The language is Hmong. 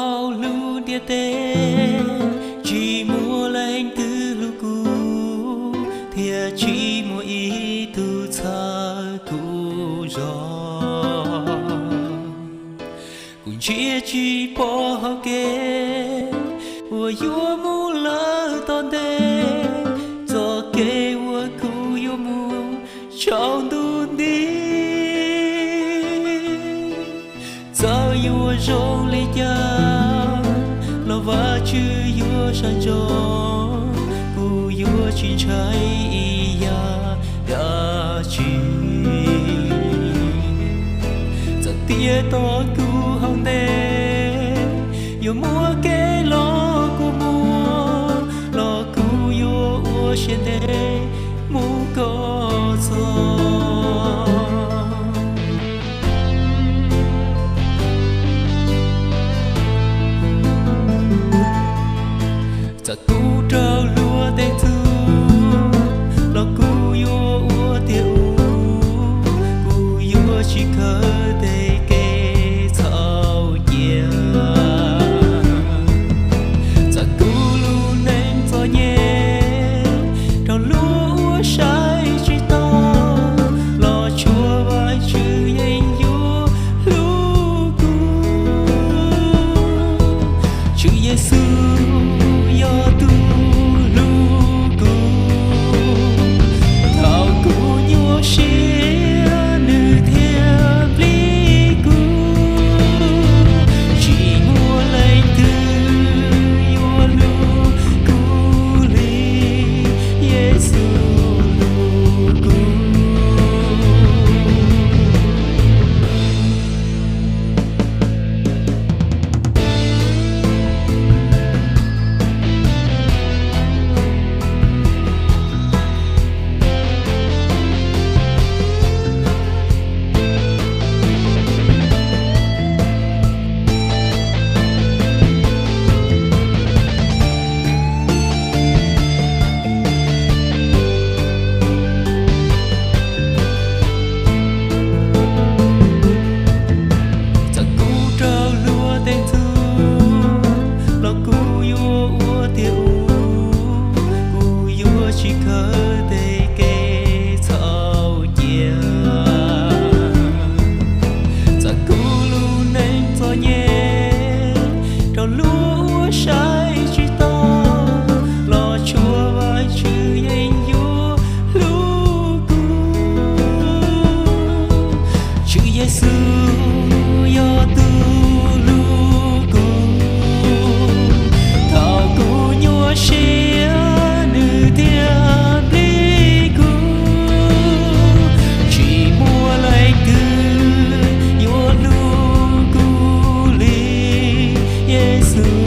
Hauv lub ntiaj teb tsis muaj leej twg hlub kuv, thiab tsis muaj ib tug txhawb kuv zog. Kuv ntsia tsis pom hauv kev uas yuav mus lawm tom ntej, txoj kev uas kuv yuav mus tsaus ntuj nti. Txawm yuav zoo li cas los Vajtswv yuav sawv ntxov, kuv yuav tsis ntshai ib yam dab tsi. Txawm tias tom kuv hauv ntej yuav muaj kev los kua muag los kuv yuav ua siab ntev mus kom txog. Txawm kuv raug luag teem txug los kuv yuav ua tiag ub, kuv yuav tsis khaws tej kev txhaum cia. Txawm kuv lub neej txom nyem raug luag ua saib tsis taus los tsuas Vajtswv yeej yuav hlub kuv. Tswv Yexus yog tus hlub kuv, thaum kuv nyuaj siab nws thiaj plig kuv. Tsis muaj leej twg yuav hlub kuv li Yexus hlub kuv. Txawm kuv raug luag teem txug los kuv yuav ua tiag ub, kuv yuav tsis khaws tej kev txhaum cia. Txawm kuv lub neej txom nyem raug luag ua saib tsis taus los tsuas Vajtswv yeej yuav hlub kuv. Tswv Yexus yog tus hlub kuv, thaum kuv nyuaj siab nws thiaj plig kuv. Tsis muaj leej twg yuav hlub kuv li Yexus